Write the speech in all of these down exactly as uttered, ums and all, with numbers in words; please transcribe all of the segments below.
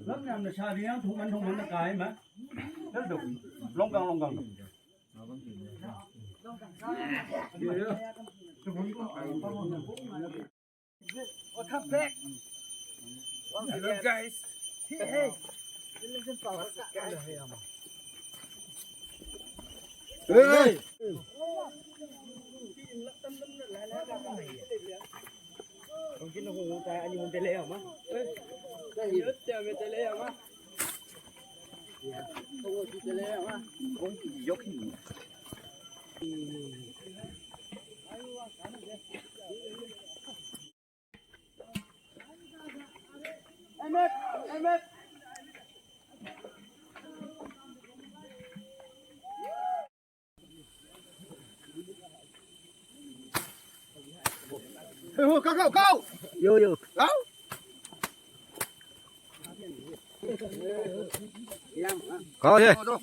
Lắm năm là xa đi á, thu bánh thu bánh nó cài mà. Rất đục. Long căng, long căng. Welcome back. Hello, guys. Hey, hey. Hey. Hey, ho, kau, kau, kau. Yo, yo. Kau? Kau je. Kau,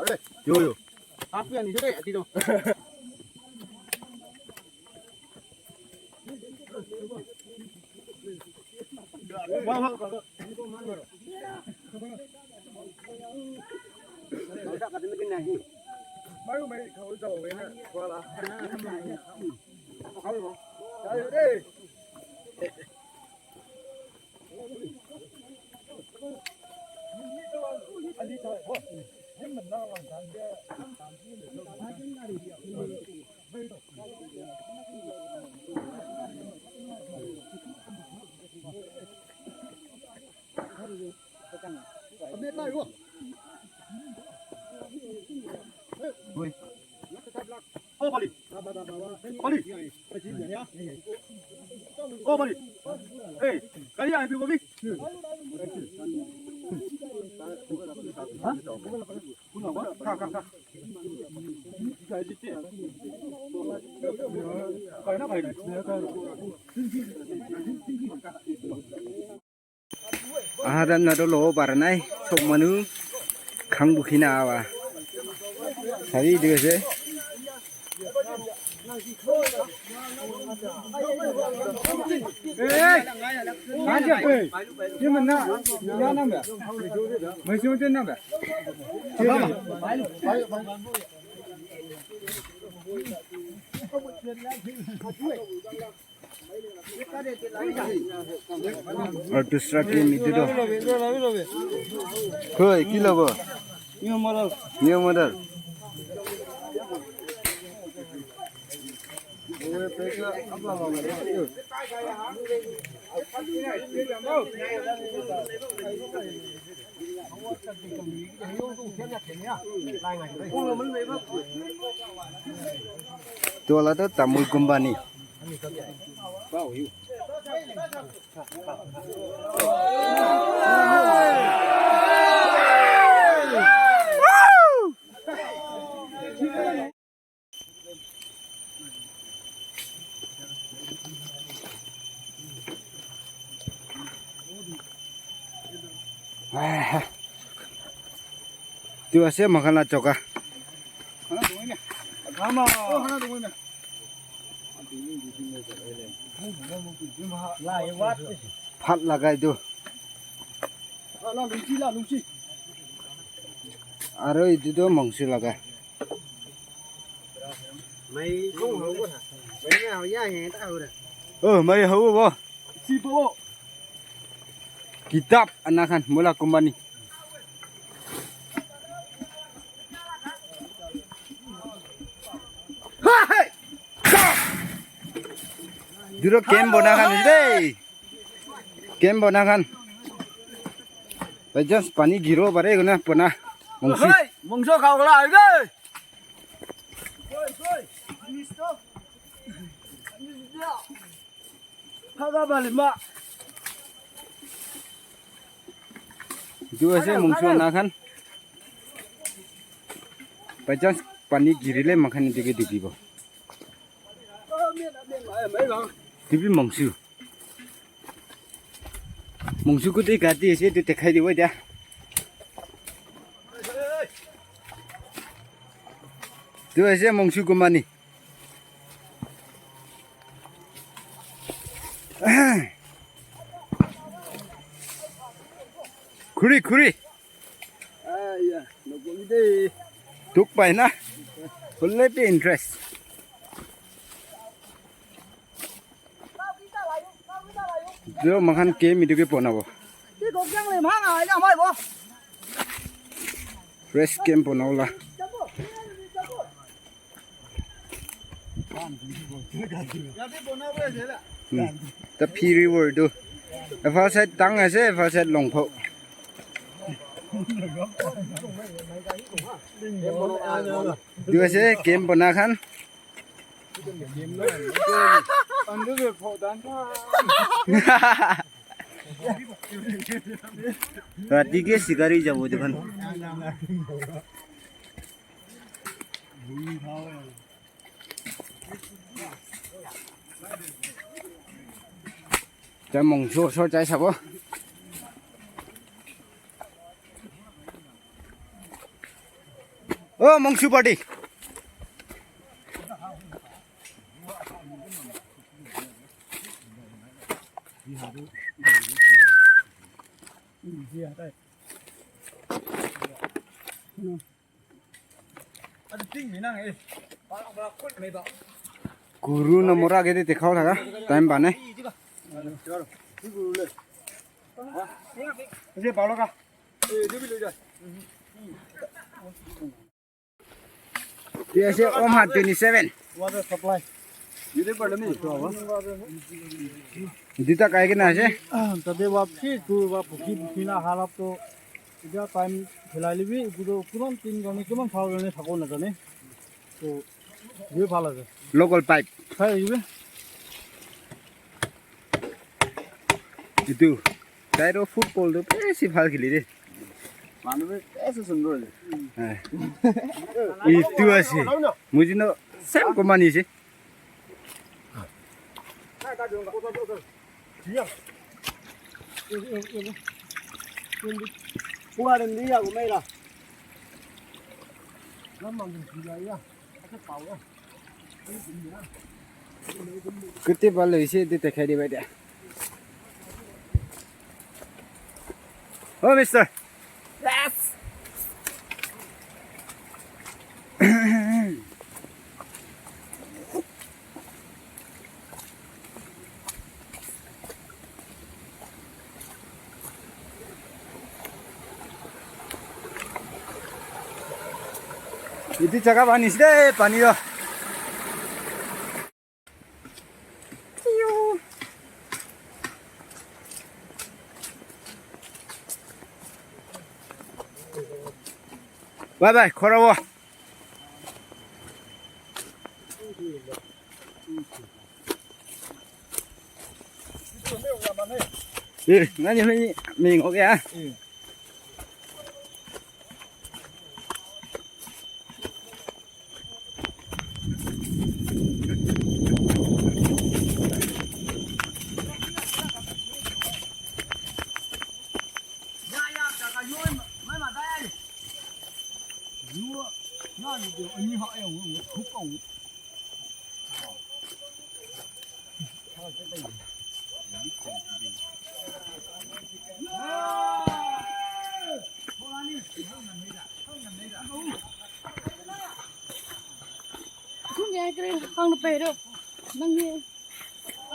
kau. Yo, yo. Apa yang di sini? Di tu. Oh, Bali. Bali. Oh, Bali. Hey, kali ya, happy Bali. Ahadan na dolo baranai sok manu khang bukhina awa. Sari dega se. Hey, hey, ye mana? Ya nang ba? Mai sung ten nang ba? Aur dusra team itu toh. Koi, ki lobo? New model. New model. Tuala tu Tamul company. Ah. Tu ase moikhan la choka. Phat lagai tu. Aro etu tu mangso laga. Oh, mai hau bo. Kitab ana khan mola company. Duro camp bona khan de. Camp bona khan. By chance pani giribo pare koina bona mangso. Hey, mangso khabo la ahibo de. Khaga bali ma. Etu ase mangso ana khan. By chance pani girile moikhan etu ke dibibo. Etu bi mangso. Mangso kotey kati ase etu dikhai dibo etia. Etu ase mangso company. Khuri, khuri. Aiya, nokoli de. Duk pai na. Hoile bi interest. Jo, moikhan camp etu ke bonabo. Fresh camp bonabo la. Hmm. Ta phiri wor tu. Ephal side tang ase, ephal side longpho. Tu ase camp bona khan. Rati ke shikari jabo dekhan. Te mongsu osor jai sabo. Oh, mongsu party. Guru na mora ke de dikhao thaga, time bane. Ye ase Omha twenty seven. Water supply. Duita kai kena ase. Tate wapsi tu wa pukhi pukhi na halap to. Etiya time philai lebi, etu toh kiman din karne, kiman sal karne thako najane. To, ye bhal ase. Local pipe. Sai etu bi. Etu. Tai toh football toh besi bhal khele de. Manu bi besi sundor ase. Hai. Etu ase. Moi jino same company ase. Kete bhal hoise, etu dekhai diba etia. Oh, mister. Yes. Etu jaga pani ase de, pani toh. Bye bye, khora wo. Eh, nani, nani, nani, okay, ah.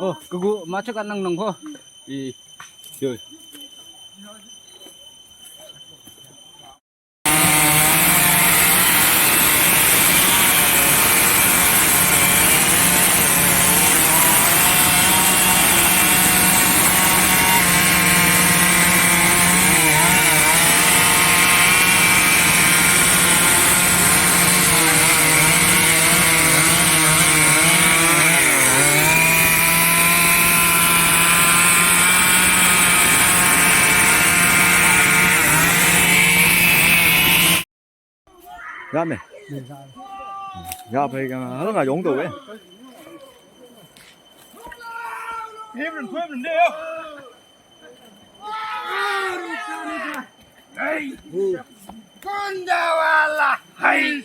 Oh, kagu macha ka nang nang ko. I, yo. Rame. Ya, phai ka, hala nga yong to we. Kunda wala. Hai.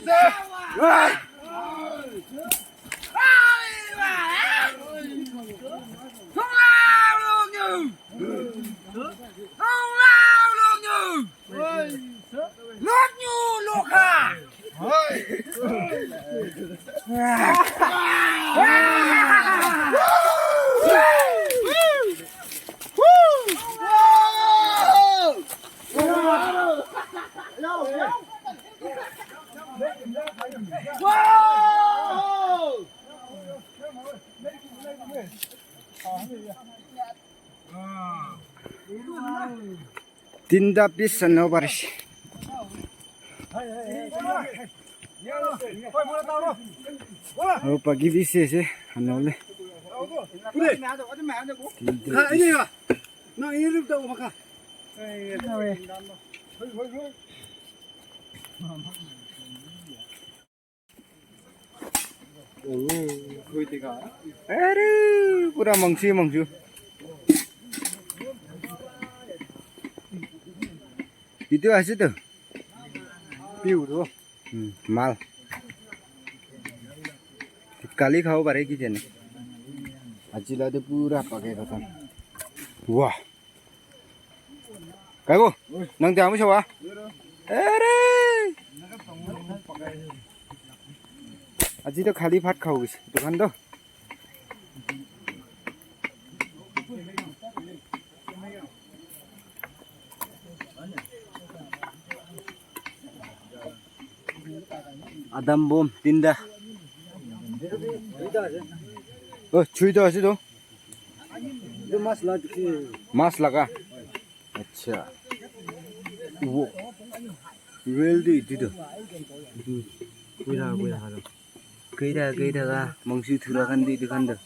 Tinta piece ano parise. Aro pagi bi ase ase ano le. Tinta piece. Are, pura mangsi mangsi. Itu ase to. Piu to. Hmm, mal. Kali khabo pare ki jane. Aji la to pura pake khatam. Wah. Kaibo, nang te amu sawa? Ere! Aji to khali bhat khao gise, dukan to. Adam bom, tinta. Oh, chui to ase to. Itu mas la dikhi. Mas laga? Acha. Wo. Real di itu to. Itu. Kuira, kuira, haro. Kuira, kuira ga. Mangsi thura khan di, itu khan to.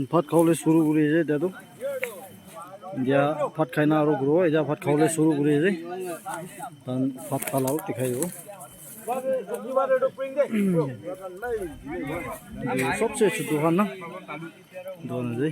Bhat khawole shuru kuri ase etia to. Etia bhat khai na aro kuribo, etia bhat khawole shuru kuri ase. Tahan bhat khala dikhai dibo. Etu sobse chutu khan na. Don ase.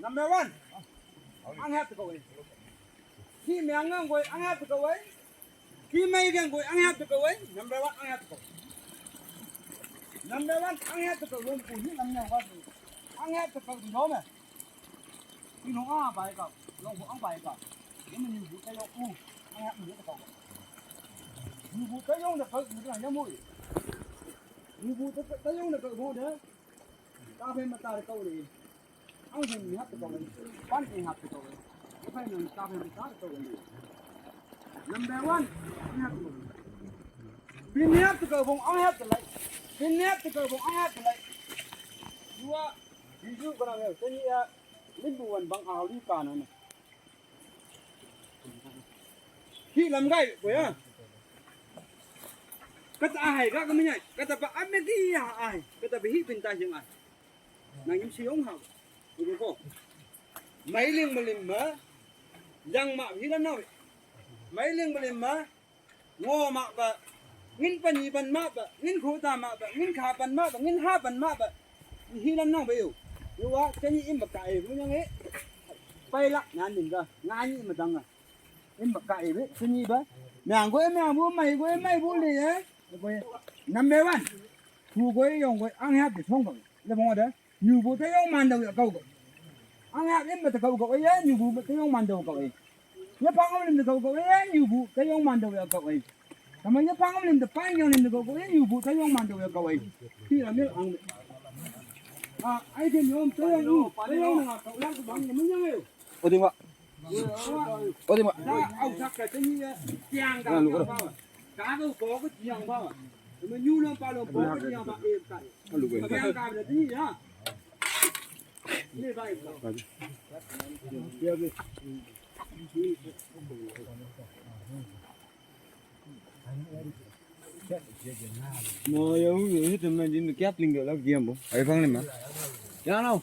Number one. Ang hap ko eh. Ki me ang ang ko ang hap ko eh. Ki me ang ko ang hap ko eh. Number one ang hap ko. Number one ang hap ko. Wong ku ni ang hap ko. Ang hap ko no me. Ki no a bai ka. Long ko ang bai ka. Ni me ni bu ka yo ku. Ang hap ni ko. Ni bu ka yo na ka ni ya mo. Ni bu ka yo na ka mo de. Ka phe ma ta ko ni. Ang him ni hap to ko. Pan ni hap to ko. Ko pa ni ta ben ta to ko. Number one, ni hap to ko. Bin ni hap to ko bong ang hap to lai. Bin ni hap to ko bong ang hap to lai. Dua, biju kana nge. Tani ya, limbu wan bang a li ka na na. Hi lam gai ko ya. Kata ahai ka kami nyai. Kata pa ame ki ya ai. Kata pa hi bin ta jeng ai. Nang yim si yong ha. Ko ko. Mai ling ma lim ma. Yang ma hi la na. Mai ling ma lim ma. Ngo ma ba. Ngin pa ni ban ma ba. Ngin kho ta ma ba. Ngin kha ban ma ba. Ngin ha ban ma ba. Hi la na ba yo. Yo wa ka ni im ba ka e. Ko nyang e. Pai la nan ning ga. Nga ni ma dang ga. Im ba ka e be. Ka ni ba. Nang go e nang bu mai go e mai bu le e. Number one. Thu goi yong goi ang hap de thong goi. Le bong de. Nyu bu te yong man de ya gao goi. Ang hap lim de gao goi ya nyu bu te yong man de gao goi. Ya pang lim de gao goi ya nyu bu te yong man de ya gao goi. Kama ya pang lim de pang yong lim de gao goi ya nyu bu te yong man de ya gao goi. Ti la mil ang. A, ai de yong te yong u te yong na gao yang bang ni mun yang yo. O ding wa. O ding wa. Au sak ka te ni ya. Tiang ka. Ka ko ko ko tiang ba. Me nyu lo pa lo ko ko tiang ba e ka. Tiang ka de ni ya. Ni ba e ka. Mo yo yo hitam na jin kya pling la giam bo. Ai phang ni ma. Kya na?